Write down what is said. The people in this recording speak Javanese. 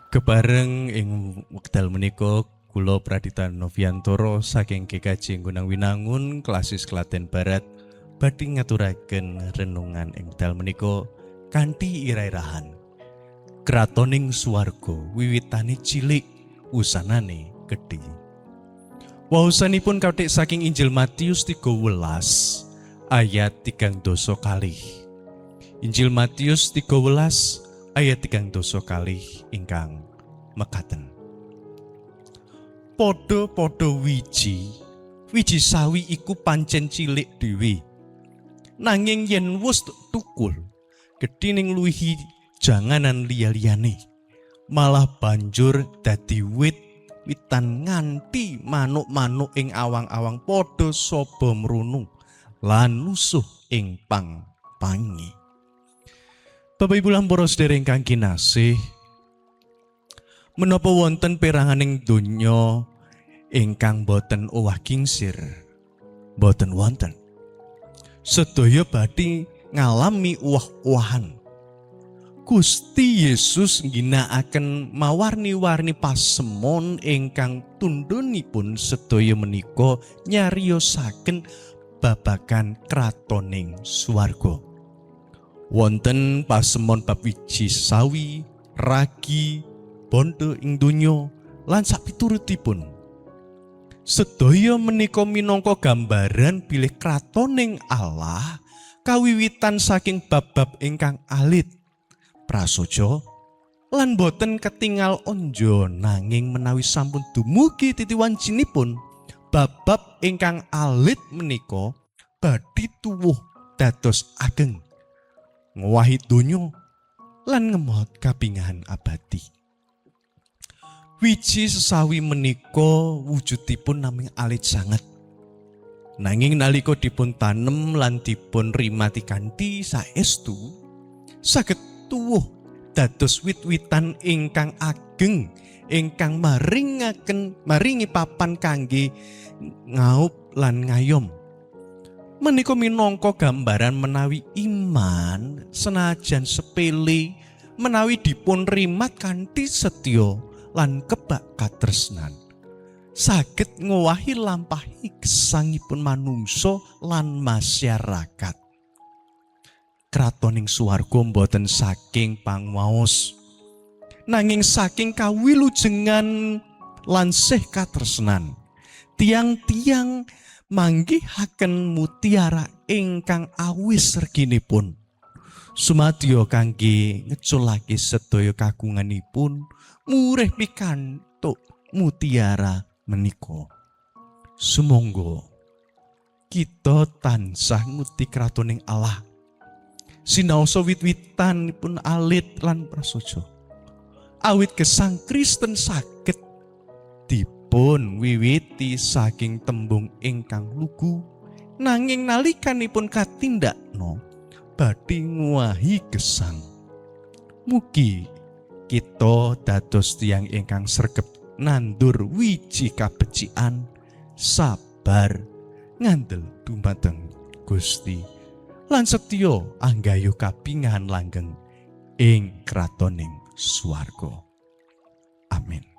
Kepareng ing wekdal menika kula Pradita Noviantoro saking GKJ Gunang Winangun Klasis Klaten Barat badhe ngaturaken renungan ing wekdal menika kanthi ira-irahan. Kratoning swarga wiwitane cilik, wusanane gedhe. Waosanipun kathik saking Injil Matius 13 ayat 32. Injil Matius 13 ayat 32 ingkang mekaten. Padha-padha wiji, wiji sawi iku pancen cilik dhewe. Nanging yen wus tukul, gedhe ning luwihi janganan liya-liyane. Malah banjur dadi wit witan nganti manuk-manuk ing awang-awang padha saba mrunu lan nusuh ing pang-pange. Bapak Ibu lan para sedherek ingkang kinasih, menapa wonten peranganing donya ingkang boten owah kingsir? Boten wonten. Sedaya badhe ngalami owah-owahan. Gusti Yesus ngginakaken mawarni-warni pasemon ingkang tundhonipun sedaya menika nyariosaken babagan kratoning swarga. Wonten pasemon bab wiji sawi, ragi, bondo ing donya lan sapiturutipun. Sedaya menika minangka gambaran bilih kratoning Allah kawiwitan saking bab-bab ingkang alit, prasaja lan boten ketingal onjo, nanging menawi sampun dumugi titi wancinipun, bab-bab ingkang alit menika badhe tuwuh dados ageng, ngowahi donya lan ngemot kabingahan abadi. Wiji sesawi menika wujudipun namung alit sanget. Nanging nalika dipun tanem lan dipun rimati kanthi saestu, saged tuwuh dados wit-witan ingkang ageng ingkang maringaken maringi papan kangge ngaup lan ngayom. Menika minangka gambaran menawi iman senajan sepele, menawi dipun rimat kanthi setya lan kebak katresnan, saged ngowahi lampahi gesangipun manungsa lan masyarakat. Kratoning swarga boten saking pangwaos, nanging saking kawilujengan lan sih katresnan. Tiang-tiang manggihaken mutiara ingkang awis reginipun, sumadyo kangge ngeculake sedaya kagunganipun murih pikantuk mutiara menika. Sumangga kita tansah nguti kratoning Allah, sinaosa wit-witanipun alit lan prasaja. Awit gesang Kristen saged dipun wiwiti saking tembung ingkang lugu, nanging nalikanipun katindakno badhe nguwahi gesang. Mugi kita dados tiyang ingkang sregep nandur wiji kabecikan, sabar ngandel dumateng Gusti lan setya anggayuh kabingahan langgeng ing kratoning swarga. Amin.